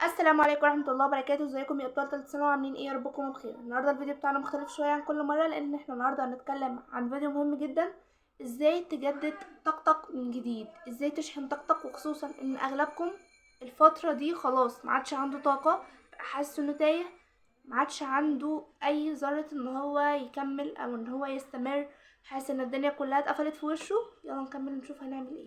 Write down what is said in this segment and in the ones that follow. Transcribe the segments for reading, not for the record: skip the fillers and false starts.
السلام عليكم ورحمة الله وبركاته. ازيكم يا ابطال ثالثة ثانوي، عاملين ايه؟ يا رب تكونوا بخير. النهارده الفيديو بتاعنا مختلف شوية عن كل مرة، لان احنا النهارده هنتكلم عن فيديو مهم جدا، ازاي تجدد طاقتك من جديد، ازاي تشحن طاقتك، وخصوصا ان اغلبكم الفترة دي خلاص ما عادش عنده طاقة، حاسس انه تايه، ما عادش عنده اي ذره ان هو يكمل او ان هو يستمر، حاسس ان الدنيا كلها اتقفلت في وشه. يلا نكمل نشوف هنعمل ايه.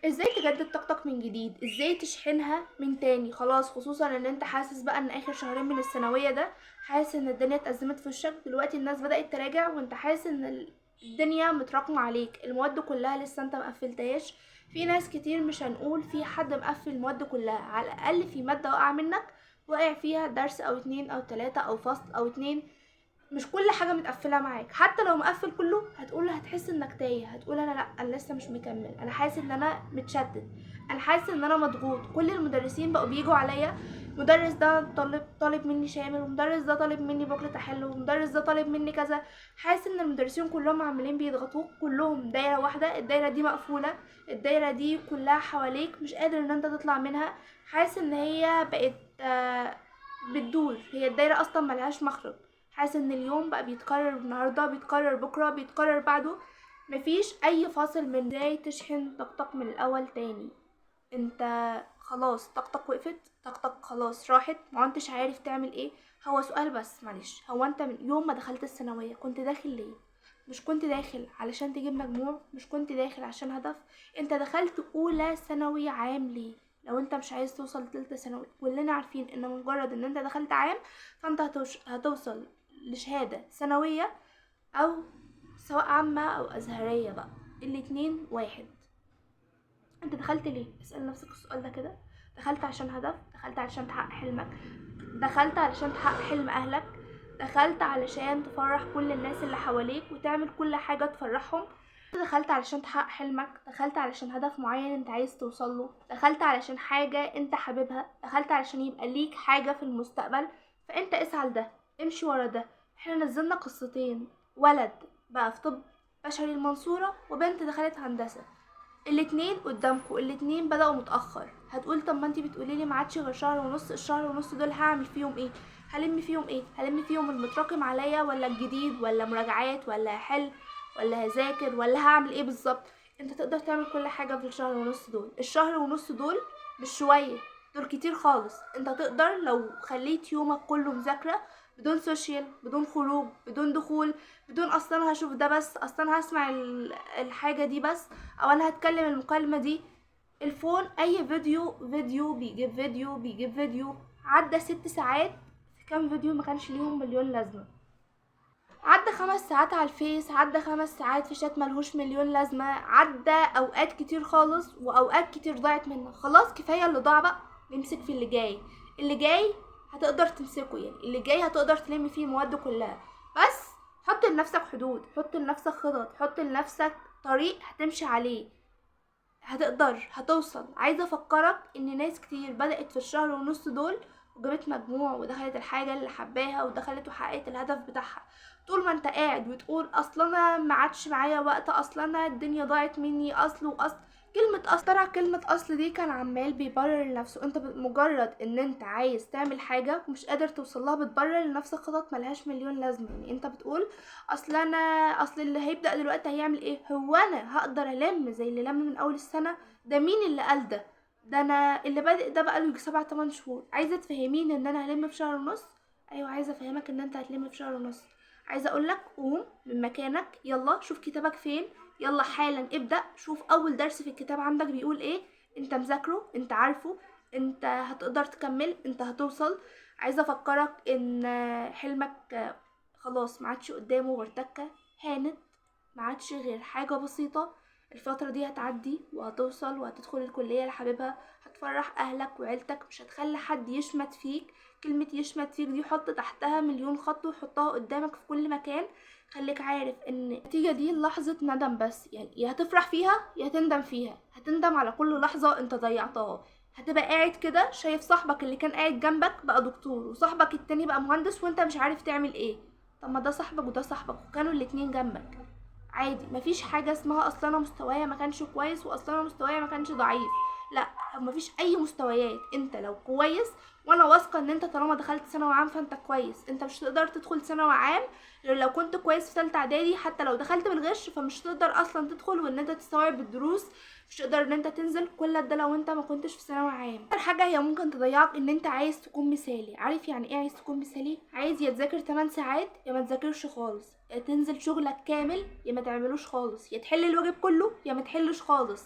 ازاي تجدد طاقتك من جديد، ازاي تشحنها من تاني خلاص، خصوصا ان انت حاسس بقى ان اخر شهرين من الثانوية ده حاسس ان الدنيا اتأزمت في وشك. دلوقتي الناس بدأت تراجع وانت حاسس ان الدنيا متراكمه عليك، المواد كلها لسه انت مقفلتهاش. في ناس كتير، مش هنقول في حد مقفل المواد كلها، على الاقل في مادة واقعه منك، واقع فيها درس او اتنين او تلاتة او فصل او اتنين، مش كل حاجة متقفله معاك. حتى لو مقفل كله هتقول هتحس انك تايه، هتقول انا لا، انا لسه مش مكمل، انا حاسس ان انا متشتت، انا حاسس ان انا مضغوط، كل المدرسين بقوا بيجوا عليا، المدرس ده طالب مني شامل، والمدرس ده طالب مني بكره احل، والمدرس ده طالب مني كذا. حاسس ان المدرسين كلهم عمالين بيضغطوك، كلهم دايرة واحدة، الدايرة دي مقفولة، الدايرة دي كلها حواليك، مش قادر ان انت تطلع منها. حاسس ان هي بقت بتدور، هي الدايرة اصلا ملهاش مخرج. حاسس ان اليوم بقى بيتكرر النهارده، بيتكرر بكره، بيتكرر بعده، مفيش اي فاصل. من ازاي تشحن طاقتك من الاول تاني؟ انت خلاص طاقتك وقفت، طاقتك خلاص راحت، ما انتش عارف تعمل ايه. هو سؤال بس معلش، هو انت من يوم ما دخلت الثانوية كنت داخل ليه؟ مش كنت داخل علشان تجيب مجموع؟ مش كنت داخل عشان هدف؟ انت دخلت اولى ثانوي عام ليه؟ لو انت مش عايز توصل لتالتة ثانوي، كلنا عارفين ان مجرد ان انت دخلت عام فانت هتوصل لشهادة ثانوية او سواء عامة او ازهرية، بقى الاتنين واحد. انت دخلت ليه؟ اسأل نفسك السؤال ده كده. دخلت عشان هدف، دخلت علشان تحقق حلمك، دخلت علشان تحقق حلم اهلك، دخلت علشان تفرح كل الناس اللي حواليك وتعمل كل حاجة تفرحهم، دخلت علشان تحقق حلمك، دخلت علشان هدف معين انت عايز توصله، دخلت علشان حاجة انت حاببها، دخلت علشان يبقى ليك حاجة في المستقبل. فانت اسعى لده، امشي ورا ده. احنا نزلنا قصتين، ولد بقى في طب بشري المنصورة وبنت دخلت هندسة، الاتنين قدامكم، الاتنين بدأوا متأخر. هتقول طب ما انتي بتقولي لي ما عادش غير شهر ونص، الشهر ونص دول هعمل فيهم ايه؟ هلم فيهم ايه؟ هلم فيهم المتراكم عليا ولا الجديد ولا مراجعات ولا هحل ولا هذاكر ولا هعمل ايه بالظبط؟ انت تقدر تعمل كل حاجة في الشهر ونص دول. الشهر ونص دول مش شوية، دول كتير خالص. انت تقدر لو خليت يومك كله مذاكرة، بدون social، بدون خروج، بدون دخول، بدون اصلا هشوف ده بس، اصلا هسمع الحاجة دي بس، او انا هتكلم المكالمة دي، ال phone، اي فيديو، فيديو بيجيب فيديو بيجيب فيديو. عدى 6 ساعات في كام فيديو ما كانش ليهم مليون لازمة، عدى 5 ساعات على الفيس، عدى 5 ساعات في شات ملهوش مليون لازمة، عدى اوقات كتير خالص واوقات كتير ضاعت منك. خلاص كفاية اللي ضاع بقى، نمسك في اللي جاي. اللي جاي هتقدر تمسكه، يعني اللي جاي هتقدر تلم فيه المواد كلها. بس حط لنفسك حدود، حط لنفسك خطط، حط لنفسك طريق هتمشي عليه، هتقدر هتوصل. عايزه افكرك ان ناس كتير بدأت في الشهر ونص دول وجابت مجموع ودخلت الحاجة اللي حباها ودخلت وحققت الهدف بتاعها. طول ما انت قاعد وتقول اصلا انا ما عادش معايا وقت، اصلا انا الدنيا ضاعت مني، اصل واصل، كلمة اصل، طلع كلمة اصل دي كان عمال بيبرر لنفسه. انت مجرد ان انت عايز تعمل حاجة ومش قادر توصلها بتبرر لنفسك خطط ملهاش مليون لازمة. يعني انت بتقول اصل انا، اصل اللي هيبدأ دلوقتي هيعمل ايه؟ هو انا هقدر الم زي اللي لم من اول السنة؟ ده مين اللي قال ده؟ ده انا اللي بادئ ده بقاله 7-8 شهور. عايزة تفهميني ان انا هلم في شهر ونص؟ ايوه عايزة افهمك ان انت هتلم في شهر ونص. عايزة اقولك قوم من مكانك، يلا شوف كتابك فين، يلا حالا ابدأ، شوف اول درس في الكتاب عندك بيقول ايه، انت مذاكرة، انت عارفه، انت هتقدر تكمل، انت هتوصل. عايزة افكرك ان حلمك خلاص ما عادش قدامه غير تكة هانت، ما عادش غير حاجة بسيطة. الفترة دي هتعدي وهتوصل وهتدخل الكلية اللي حاببها، هتفرح اهلك وعيلتك، مش هتخلي حد يشمت فيك. كلمة يشمت فيك دي حط تحتها مليون خط وحطها قدامك في كل مكان. خليك عارف ان النتيجة دي لحظة ندم بس، يعني يا هتفرح فيها يا هتندم فيها، هتندم على كل لحظة انت ضيعتها. هتبقى قاعد كده شايف صاحبك اللي كان قاعد جنبك بقى دكتور، وصاحبك التاني بقى مهندس، وانت مش عارف تعمل ايه. طب ما ده صاحبك وده صاحبك وكانوا الاتنين جنبك عادي. مفيش حاجة اسمها اصل انا مستوايا ما كانش كويس واصل انا مستوايا ما كانش ضعيف، لا، مفيش اي مستويات. انت لو كويس، وانا واثقة ان انت طالما دخلت ثانوي عام فانت كويس، انت مش هتقدر تدخل ثانوي عام غير لو كنت كويس في ثالثة اعدادي. حتى لو دخلت بالغش فمش هتقدر اصلا تدخل وان انت تستوعب الدروس، مش هتقدر ان انت تنزل كل ده لو انت ما كنتش في ثانوي عام. اكتر حاجة هي ممكن تضيعك ان انت عايز تكون مثالي. عارف يعني ايه عايز تكون مثالي؟ عايز يا تذاكر 8 ساعات يا ما تذاكرش خالص، يا تنزل شغلك كامل يا ما تعملوش خالص، يا تحل الواجب كله يا ما تحلش خالص.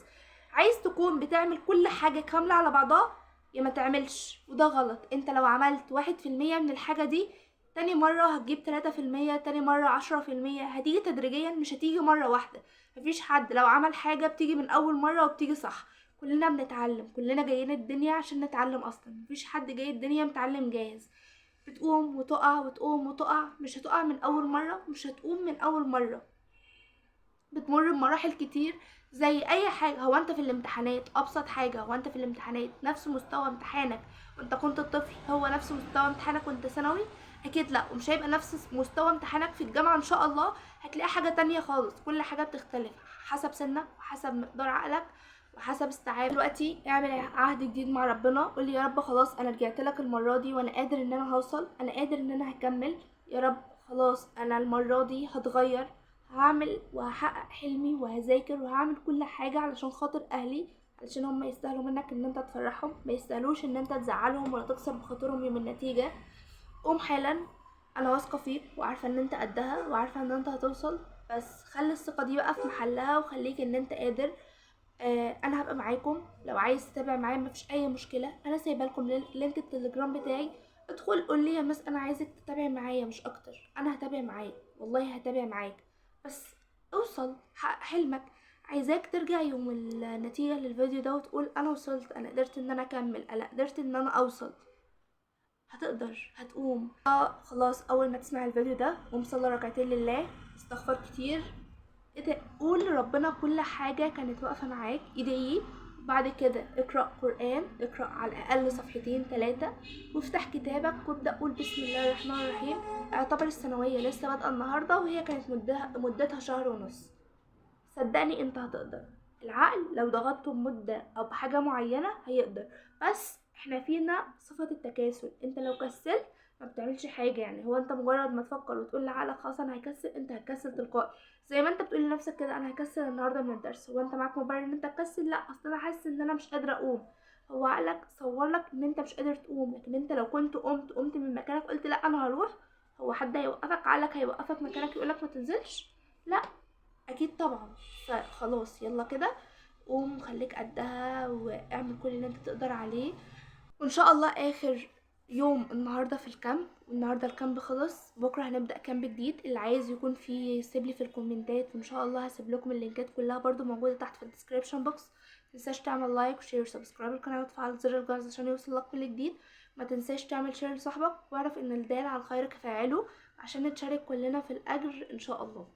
عايز تكون بتعمل كل حاجة كاملة على بعضها يا ما تعملش، وده غلط. انت لو عملت 1% من الحاجة دي، تاني مرة هتجيب 3%، تاني مرة 10%، هتيجي تدريجيا، مش هتيجي مرة واحدة. مفيش حد لو عمل حاجة بتيجي من أول مرة وبتيجي صح. كلنا بنتعلم، كلنا جايين الدنيا عشان نتعلم أصلا، مفيش حد جاي الدنيا متعلم جاهز. بتقوم وتقع وتقوم وتقع، مش هتقع من أول مرة، مش هتقوم من أول مرة، بتمر بمراحل كتير زي اي حاجة. هو انت في الامتحانات ابسط حاجة، هو انت في الامتحانات نفس مستوى امتحانك وانت كنت طفل هو نفس مستوى امتحانك وانت ثانوي؟ اكيد لا، ومش هيبقى نفس مستوى امتحانك في الجامعة ان شاء الله، هتلاقي حاجة تانية خالص. كل حاجة بتختلف حسب سنك وحسب مقدار عقلك وحسب استيعاب. دلوقتي اعمل عهد جديد مع ربنا، قول لي يا رب خلاص انا رجعت لك المرة دي، وانا قادر ان انا هوصل، انا قادر ان انا هكمل يا رب، خلاص انا المرة دي هتغير، هعمل وهحقق حلمي وهذاكر وهعمل كل حاجة علشان خاطر اهلي، علشان هم يستاهلوا منك ان انت تفرحهم، ما يستاهلوش ان انت تزعلهم ولا تكسر بخاطرهم يوم النتيجة. قوم حالا، انا واثقة فيك وعارفة ان انت قدها وعارفة ان انت هتوصل، بس خلي الثقة دي بقى في محلها وخليك ان انت قادر. انا هبقى معاكم، لو عايز تتابع معايا مفيش اي مشكلة، انا سايبه لكم link التليجرام بتاعي، ادخل قول لي يا مس انا عايزك تتابعي معايا مش اكتر، انا هتابع معاك والله هتابع معاك، بس اوصل حقق حلمك. عايزاك ترجع يوم النتيجة للفيديو ده وتقول انا وصلت، انا قدرت ان انا اكمل، انا قدرت ان انا اوصل. هتقدر، هتقوم. خلاص اول ما تسمع الفيديو ده قوم صلي ركعتين لله، استغفر كتير، قول لربنا كل حاجة كانت واقفة معاك، ادعية. بعد كده اقرأ قرآن، اقرأ على الأقل صفحتين 3، وافتح كتابك وابدأ قول بسم الله الرحمن الرحيم. اعتبر الثانوية لسه بادئة النهاردة وهي كانت مدتها 1.5 شهر. صدقني انت هتقدر. العقل لو ضغطته بمدة او بحاجة معينة هيقدر، بس احنا فينا صفة التكاسل. انت لو كسلت ما بتعملش حاجة، يعني هو انت مجرد ما تفكر وتقول لعقلك خلاص انا هكسل، انت هتكسل تلقائي. زي ما انت بتقول لنفسك كده انا هكسل النهارده من الدرس، هو انت معاك مبرر ان انت تكسل؟ لا، اصل انا حاسس ان انا مش قادرة اقوم. هو عقلك صور لك ان انت مش قادر تقوم، لكن انت لو كنت قمت من مكانك قلت لا انا هروح، هو حد هيوقفك؟ عقلك هيوقفك مكانك يقولك ما تنزلش؟ لا اكيد طبعا. فخلاص يلا كده قوم، خليك قدها واعمل كل اللي انت تقدر عليه. وان شاء الله اخر يوم النهارده في ال camp، والنهارده ال camp خلص، بكره هنبدا camp جديد. اللي عايز يكون فيه يسيب لي في الكومنتات، وان شاء الله هسيب لكم اللينكات كلها برده موجودة تحت في ال description box. متنساش تعمل like و share و subscribe القناة وتفعل زر الجرس عشان يوصلك كل جديد. ما تنساش تعمل share لصاحبك، واعرف ان الدال على الخير كفاعله عشان نتشارك كلنا في الاجر ان شاء الله.